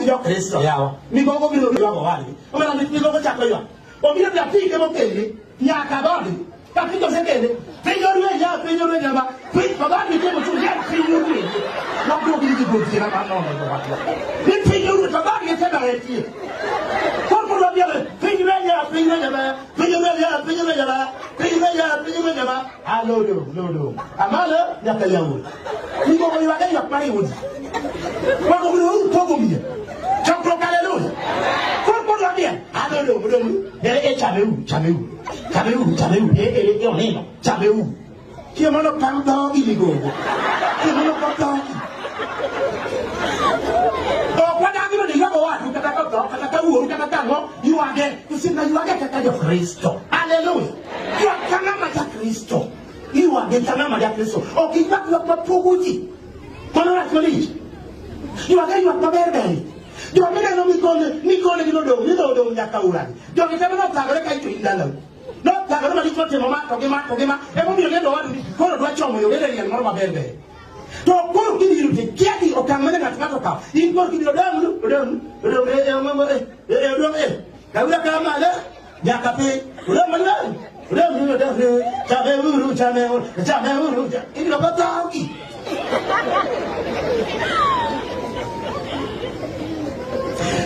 gi Jokristo yawa. Migogo biro ywago wadgi. Omera migogo chako ywak. Obiro dhi apike mokele nyaka dhoodgi. Ka piny osekele, piny orwenya, piny orwenya ma piny to dhoodgi temo chung' ya piny orwenye. Waduogi ni gigo tiena mar nono jowadwa. Ni piny orwenye to dhoodgi te ber tie. Koro koro wabielo piny rwenya, piny rwenya ma piny orwenya, piny orwenya ma piny rwenya, piny orwenya ma alodo lodo. Amalo nyaka yawuoyi. Migogo ywage ywak mar iwuoyi. Mago biro pogo miyo. Chokruok haleluya. Koro koro wabielo alodo lodo. Ere e chameuru, chameuru. Chameuru, chameuru. E e e oneno, chameuru. Chiemo no pang dhogi migogo. Chiemo no pang dhogi. Ok wadagi mondo iywago wadu kata ka otho, kata ka wuoru, kata ka ang'o, ywage. Osiepna ywage kaka Jokristo. Haleluya. Ywak ka ng'ama Jakristo. Ywage ka ng'ama Jakristo. Ok iywak ywak mapogo ji. Mano rach malich. Ywage ywak maber ber. Joma mineno mikone mikone gi nodong' ni nodong' nyaka uragi. Jogi te nothagore kae to in dalau. Nothagore malich motimo ma to gi ma to gi ma. Emomiyo lendo owadu ni koro dwa chomo yo gede riel moro maber ber. To koro kibiro to ikia gi okang' mane ng'ato ng'ato okawo. In koro kibiro dong' odong' odong' e e e e odong' e. Kawira ka malo nyaka piny. Odong' maduong'. Odong' odong' chame uru chame uru chame uru. Ibiro bathogi.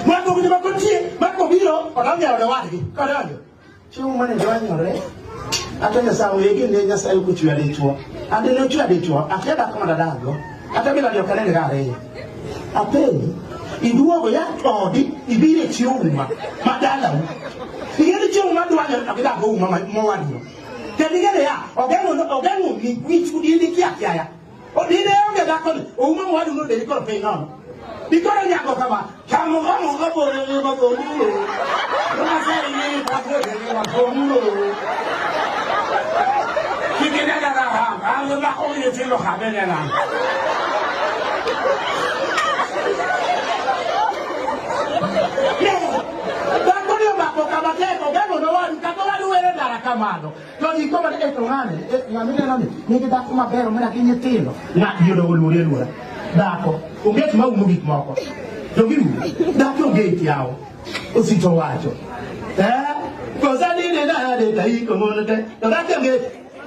Mako winjo mako tie, mako biro, odonjo e od owadgi. Kodonjo. Chiemo mane dwanyore. Ata Nyasaye wegi ne Nyasaye ok ochweya dichwo. Ande ne ochweya dichwo, akia dhako mondo adaggo. Ata bila ok anene ga ariyo. Apenji, iduogo ya odi, ibiro e chiwo uma, ma dalau. Ing'e ni chiemo madwanyore to gidago uma mowadino. Kendo ing'e niya, ogeng'o ogeng'o mi wich udi kia kiaya. Odine onge dhakoni, ouma mowadu nodedi koro piny nono. Dikoro nyago kama, chamo kamo kabore ni makomulo. Masai ni kabore ni makomulo. Kikine dada ha, ango la oye tilo habene na. Ne, dhakoni omako kama tek, ogeng'o nowadu, kata owadu were ndara kamano. To ji koma e to ng'ani, e ng'ani neno ni nigi dhako maber omera gi nyithindo. Ng'at yudo oluori aluora. Dhako, onge gima umo gik moko. To giwinjo, dhako onge yawo. Osito wacho. Eh, kosa ni ne nade ta iko mono te. To dhako onge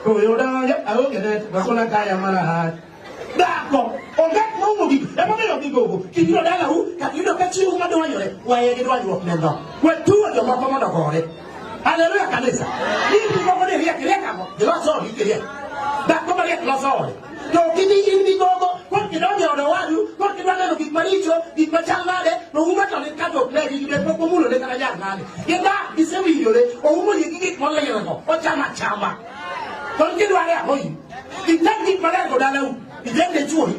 koyo donjo, aonge ne, bakona kaya mana ha. Dhako, onge moumo gik, emomiyo gigogo. Kibiro dalau, kata iyudo ka chiwo madwanyore, weye gi dwanyruok ne dho. We tuo jomoko mondo ogore. Haleluya kanisa. Gik moko ni riek, riek ang'o? Giloso odi kiriek. Dhako mariek loso ode. To ok ibi in migogo, koro kidonjo e od owadu, koro kidwa neno gik maricho, gik machal nade, to uma to ni kato ok ne gigi be pok omulo ne kata nyar nade. Gidak, gisewinjore, oumo yie gi gik molilgo, ochamo achama. To kidware ang'o in? Ited gik maler go dalau, ited ne chuori.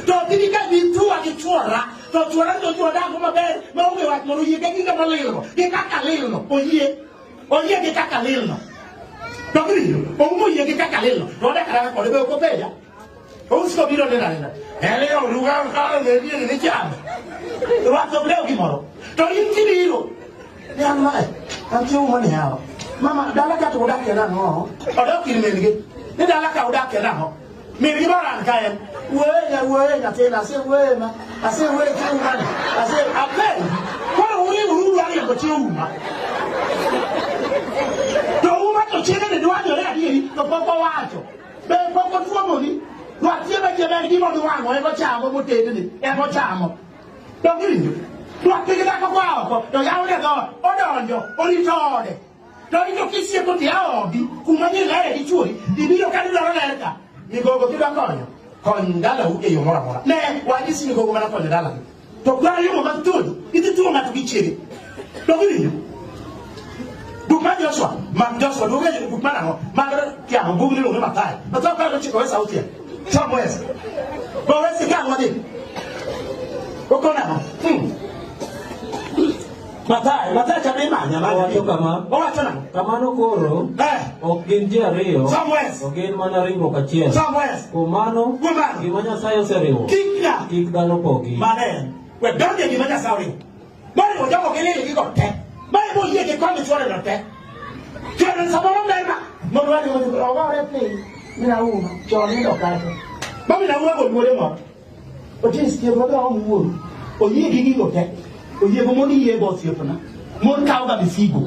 To ok ibi ka bi tuwa gi chuora, to chuora to chuora dago maber, maonge wach moro oyie gi gigo molilgo, gi kaka lilno, oyie. Oyie gi kaka lilno. To giwinjo, oumo yie gi kaka lilno, to odak adaka kode be ok openja. Ousko biro neno anena. Ele oruga kalo ne diere ni chame. Rwak ok dew gimoro. To in kibiro, ni an mae, an chiemo mane yawa. Mama, dala ka to udakie nang'o? Odok ir min gi. Ni dala ka udakie nang'o? Min gi moro an ka en. Wuoye nya wuoye nyathina, ase wuoye ma, ase wuoye chiemo mane, ase apenji. Koro uriworu udwa riembo chiemo uma. To uma to chiege ni dwanyore adieri to pok owacho. Be pok otuomoni? Rwak chiemo achiema en gima odwang'o ema ochamo motedni ema ochamo. Donge iwinjo? Rwak gi dhako koa oko to yawne dhoot, odonjo, orito ode. To rito kisieko to ia odi kuma ji lere gi chuori, ibiro ka idwaro ler ka. Migogo kidwa konyo, kony dalau e yo moro amora. Ne, wanyisi migogo mana konyo dalagi. To dwaro yomo mag thuol, idhi tuo ng'ato gi chiege. Donge iwinjo? Buk mar Joshua, mar Joshua, duogo e buk mar ang'o? Mar kiang'o, bug miluongo ni Mathayo. Mathayo 19 wes auchiel. Som wes. Go wes ka wadhi. Okona ang'o? Mathayo, Mathayo chama imanya, manya. Owacho kama. Owacho nang'o? Kamano koro, Eh. ok gin ji ariyo, Som wes. to gin mana ringruok achiel. Som wes. Kuom mano, Kuom mano. gima Nyasaye oseriwo, Kik ng'a. kik dhano pogi. Mano en. We donjo e gima Nyasaye oriwo. Moriwo jogo gi lil gigo te. Ma ema oyie gi koni chwore no te. Kendo samoro ber ma mondo wadhi mondo ogore piny mina uma chon nindo kacha. Ma mina uma go luore moro. Otis tiyo godo om wuoru. Oyie gi gigo te. Oyiego mon yiego osiepna. Mon kawoga misigo.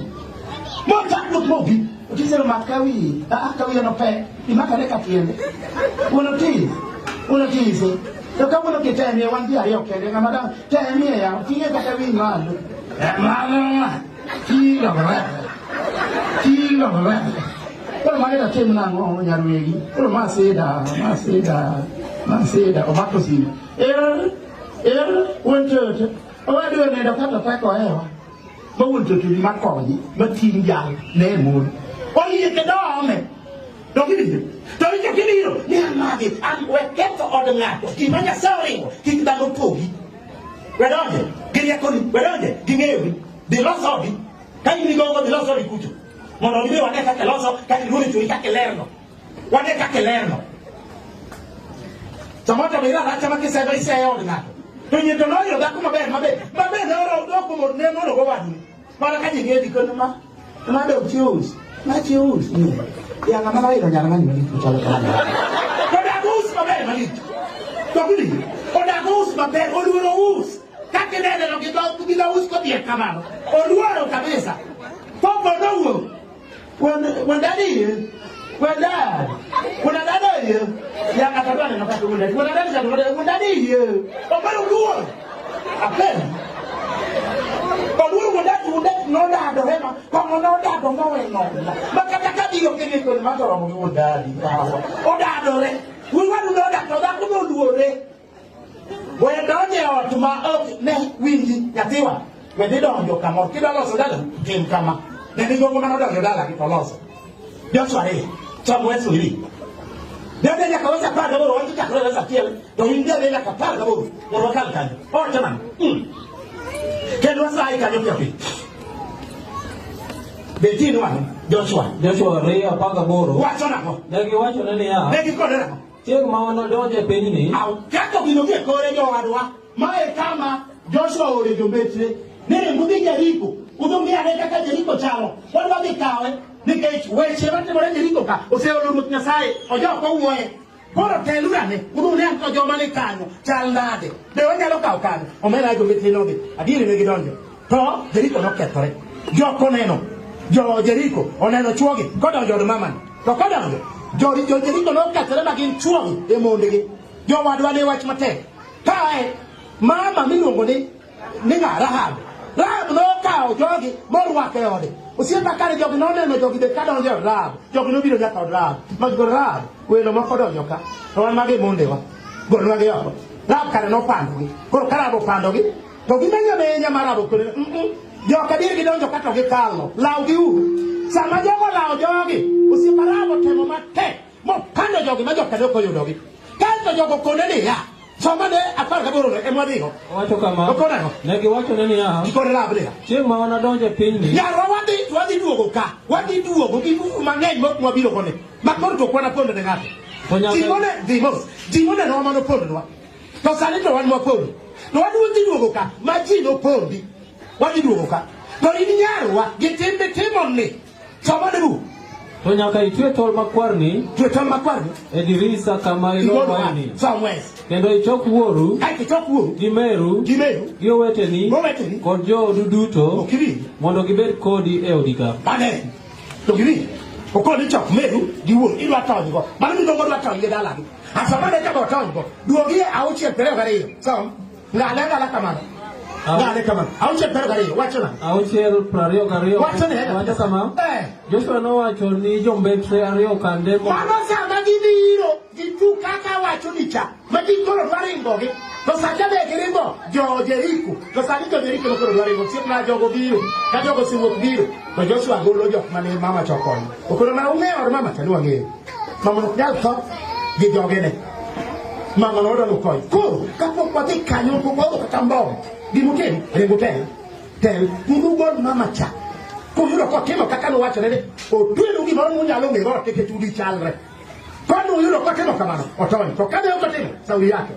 Mon chak mobi. Otisero mak ka wiyi. Ah, ka wiye no pek. Imakane ka tiende. Wuon otis. Wuon otise. To kawuono kitemie wan ji ariyo kende ng'ama dang' temie yawa ting'e kata wiyi malo. Malo. Tingo. Tingo. Koro mane tatim nang'o nyarwegi? Koro ma sida, ma sida, ma sida omako simu. Er, er, wuon toto. Owadwa nindo kata tek ohewa. Ma wuon toto ni makonyi, mating' jal ne mon. Oyie kendo oome. To giwinjo. To winjo kibiro, ni an magi, an we ketho od ng'ato. Gima Nyasaye oriwo, kik dhano pogi. We donje, gi riekoni, we donje, gi ng'eyogi. Dhi los odi. Ka in gi gogo, dhi los odi kucho. Mondo gibi wane kaka iloso, kaka iluoro churi, kaka ilerno. Wane kaka ilerno. Samoro to be iraracha ma kisego iseyo od ng'ato. To nyie to noyudo dhako maber maber. Maber ne oro doko ne mono go wadni. Mana ka ji ng'eyo dikono ma ma dok chius. Ma chius. Ya ng'ama noyudo nyar ng'ani malich machalo kamano. To odak us maber malich. To gini, odak us maber, oluoro us. Kaka inene no gi dho us kodhiek kamano. Oluoro kabisa. Popo nowuok. When daddy, when dad, when dad, ya ng'ato dwa neno kaka wuon daddy. When daddy cha when daddy, obaro luor. Apen. Oluoro wuon daddy, wuon daddy nodado hema, kong'o nodado mowe nono. Ma kata ka biro kendo koni ma to romo gi wuon daddy. Odadore. Wuon wadu nodado, dhako noluore. We donjo e ot ma ok ne winji nyathiwa. We dhi donjo kamoro. Kidwa loso dala, tim kama. Ne migogo mane odonjo dalagi to oloso. Joshua ariyo. Som wes wili. Dhi nyaka wes 18, wach chakre wes 1, to in dhi nyaka 18, mondo wakal kanyo. Owacho nang'o? Kendo wasayi kanyo piyo piyo. Be tinwang'o Joshua. Joshua 2:18. Wacho nang'o? Ne giwachone niya, Ne gikone nang'o? Chieng' ma wanadonj e pinyni, Au, kaka gino gie kore jowadwa. Mae kama Joshua ore jombetre. Ni ringu dhi Jeriko. Udhi ung'i ane kaka Jeriko chalo. Wadwa dhi kawe. Nikech weche matimore Jeriko ka oseolo Ruoth Nyasaye. Ojok owuoye. Koro teluru ane. Udhi une an to joma ni kanyo chal nade. Be wanyalo kawo kanyo? Omera jombetre nodhi. Adieri ne gidonjo. To Jeriko nokethore. Jok oneno. Jo Jeriko oneno chuogi kodonjo od mamani. To kodonjo, jo Jeriko nokethore ma gin chuogi e mondgi. Jowadwa ne wach matek. Kae mama miluongo ni ng'a Rahab. Rahab nokawo jogi morwako e ode. Osiepa kare jogi noneno jogi be kadonjo e od Rahab. Jogi nobiro nyaka od Rahab. Ma gigo Rahab, welo moko donjo ka. To wan magi mondewa. Golnwa gi oko. Rahab kare nopandogi. Koro ka Rahab opandogi, to gimenyo amenya mar Rahab okone, Jok adier gidonjo ka to gikalo. Law gi uru. Sama jogo lawo jogi, osiepa Rahab otemo matek mopando jogi ma joka ne ok oyudogi. Kaeto jogo kone niya, soma ne 18 no ema wadhigo. Owacho kama, Okone ang'o? ne giwachone niya, Gikone Rahab niya, chieng' ma wanadonj e pinyni, Nyarwa wadhi wadhi duogo ka. Wadhi duogo gi nguvu mang'eny mok mwabiro go ni. Ma koro to ok wanapondo ne ng'ato. To nyaka- Ji mone dhi mos. Ji monenowa manopondonwa. To sani to wan mwapondo. To wadhi duogo ka ma ji nopondi. Wadhi duogo ka. To in nyarwa gi timbe timo ni. Soma ne buk. to nyaka itwe tol makwarni Twe tol makwarni. e dirisa kama Igol ilorwaeni, Som wes. kendo ichok wuoru Kaeto ichok wuoru gi meru gi meru gi oweteni Goweteni. kod joodu duto Ok iwinj. mondo gibed kodi e odi ka. Mane. To giwinj. Okoni chok meru gi wuoru idwa tony go. Mano miluongo dwa tony gi dalagi. Asoma ne kaka otony go. Duogi e 6:22. Som. Ng'ane ng'ala kamano. Ng'ane kamano. 6:22. Wacho nang'o? 6:22 Wacho ne. wacho kama, Eh. Joshua nowacho ni jombetre ariyo kande Mano sama gibiro gitu kaka wacho ni cha. Ma ji koro dwa ringogi. To sacha be giringo jo Jeriko. To sani jo Jeriko koro dwa ringo. Osiepna jogo biro. Ka jogo osewuok biro. To Joshua golo jok mane mama cha okonyo. Okoro mana ung'eyo od mama cha ni wang'eyo. Mama ok nyal tho gi jogene. Mama noyudo ni okony. Koro kapok wadhi kanyo pok waoro kata mbom. Gimutim ringo tel. Tel kundu gol mama cha. Kuyudo kotimo kaka nowachone ni otwenu gimoro munyalo ng'e go nikech udi chalre. Kane uyudo kotimo kamano, otony. To kane ok otimo, sauri yake.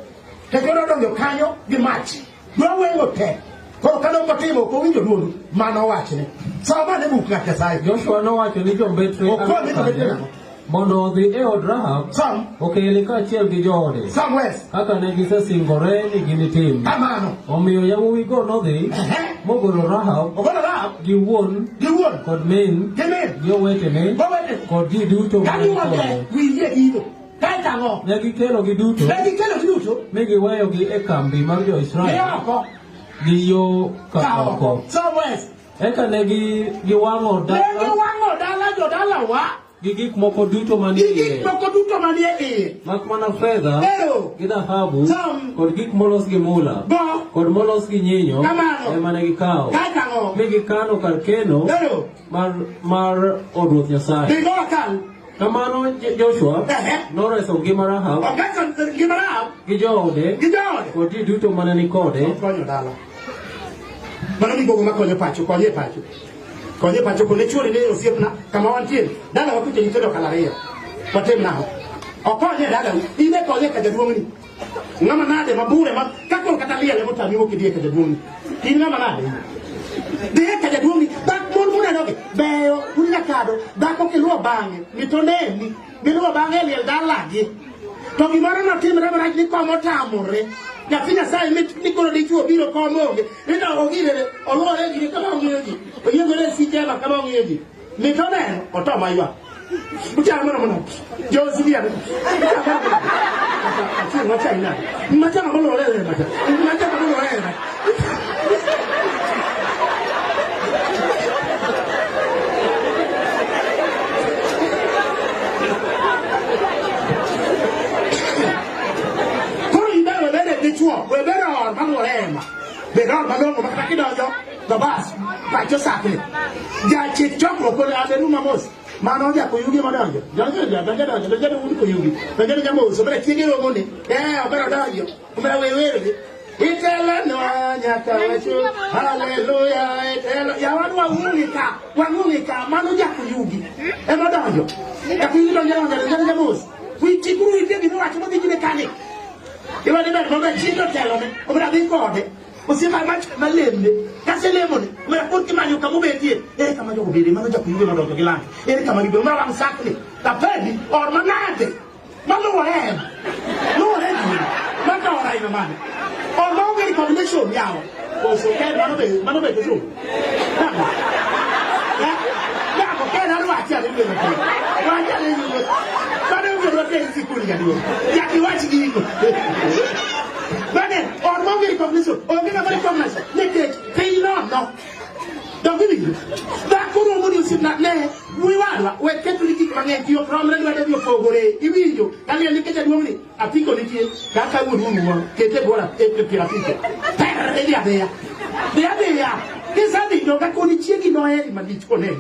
Kendo nodonjo kanyo gi mach. Dwa weng'o te. Koro kane ok otimo, ok owinjo duol mano owachne. Soma ne buk ng'at Nyasaye. Joshua nowacho ni jombetre Okone ariyo jombetre kande nang'o? Mondo odhi e od Rahab Som. okele kaachiel gi joode Som wes. kaka ne gisesingore ni ginitim. Kamano. Omiyo yawuowigo nodhi Ehe. mogolo Rahab Ogolo Rahab gi wuon gi wuon kod min gi min gi owetene gowetene. kod ji duto mane ni Kanyuoke kode. winjie gigo. Kae tang'o? Ne gikelogi duto Ne gikelo gi duto mi giweyogi e kambi mar gi jo-Israel oko. gi yo ka Ka oko. oko. Som wes. Eka ne giwang'o Ne dala giwang'o dala jodalawa gi gik moko duto manie gi gik iye, moko duto manie iye. mak mana fedha Ero. gi dhahabu Som. kod gik molos gi mula Bo. kod molos gi nyinyo Kamano. ema ne gikawo Kae tang'o? mi gikano kar keno Ero. mar od Ruoth Nyasaye. Dhigo wakal. Kamano Joshua Ehe. noreso ngima Rahab Ogeso ngima Rahab gi joode gi joode. kod ji duto mane ni kode Konyo dala. Mano migogo makonyo pacho, konye pacho. Konye pacho kone chuori ni osiepna kama wantie. Dala wakuche nyithindo kala ariyo. Watim nang'o? Okonye dala in e konye ka jaduong'ni. Ng'ama nade mabure ma kakoro kata liel ema otami wuok idhi e ka jaduong'ni. In ng'ama nade? Dhi e ka jaduong'ni. Dak mon munenogi beyo un nyakado dhako kiluwo bang'e mitoneni giluwo bang'e e liel dalagi. To gimoro notimre marach ni kom otamore. Nyathi Nyasaye ni koro dichuo biro kom onge. Ni to ogirere oluwore gire kama ong'iyo ji. Oyiengore e sijema kama ong'iyo ji. Mit oneno otoma ywak. Uchalo mana mana. Josia. Achiel macha ina. Macha moluwore e macha. Macha moluwore e macha. Koro ibe webede dichuo, webede or maluwore e hema. Bed or malong'o ma kata kidonjo to bas pacho sakni. Jachik chokruok koro aberu mamos. Mano jakoyugi modonjo. Donjo donjo donjo donjo un koyugi. Donjo jamos obere chiege romoni. Eh obere donjo. Obere wewergi. Itelenwa nyaka wacho haleluya itelo. Yawan wang'ung'i ka, wang'ung'i ka mano jakoyugi. Ema donjo. Jakoyugi donjo donjo donjo jamos. Wichikuru ite gima wacho modhi nyime kani. Iwa ni ber mondo chiege otelone, omera dhi kode. Osiepa malemne, kaselemone, omera koro kimanyo kama obetie. Ere kama jogo bede, mano jakoyugi modonjo gi lange. Ere kama gibedo, omera wang' sakni. Tapendi, or manade. Maluwore hema. Luwore gini. Maka or aina mane. Or maonge recognition yawa. Koso ken mano be, mano be kisungu. Nang'o? Eh? Nang'o ken arwachi ane bedo piny. Wachi ane gigo. Mano onge dwa e sikul jaduong'. Nyaka iwach gigo. Bane, or maonge recognition, onge ng'ama recognize nikech piny nono. Donge iwinjo? Dhako romo ni osiepna ne wuoyi wadwa we ketri gik mang'eny ji ok romre lwedo gi opogore iwinjo kaliel nikech jaduong'ni apiko nitie kaka wuon wuon wuon kete bora e piero apiko per idhi adhiya dhi adhiya kisedhi to kakoni chiegi noheri malich koneni.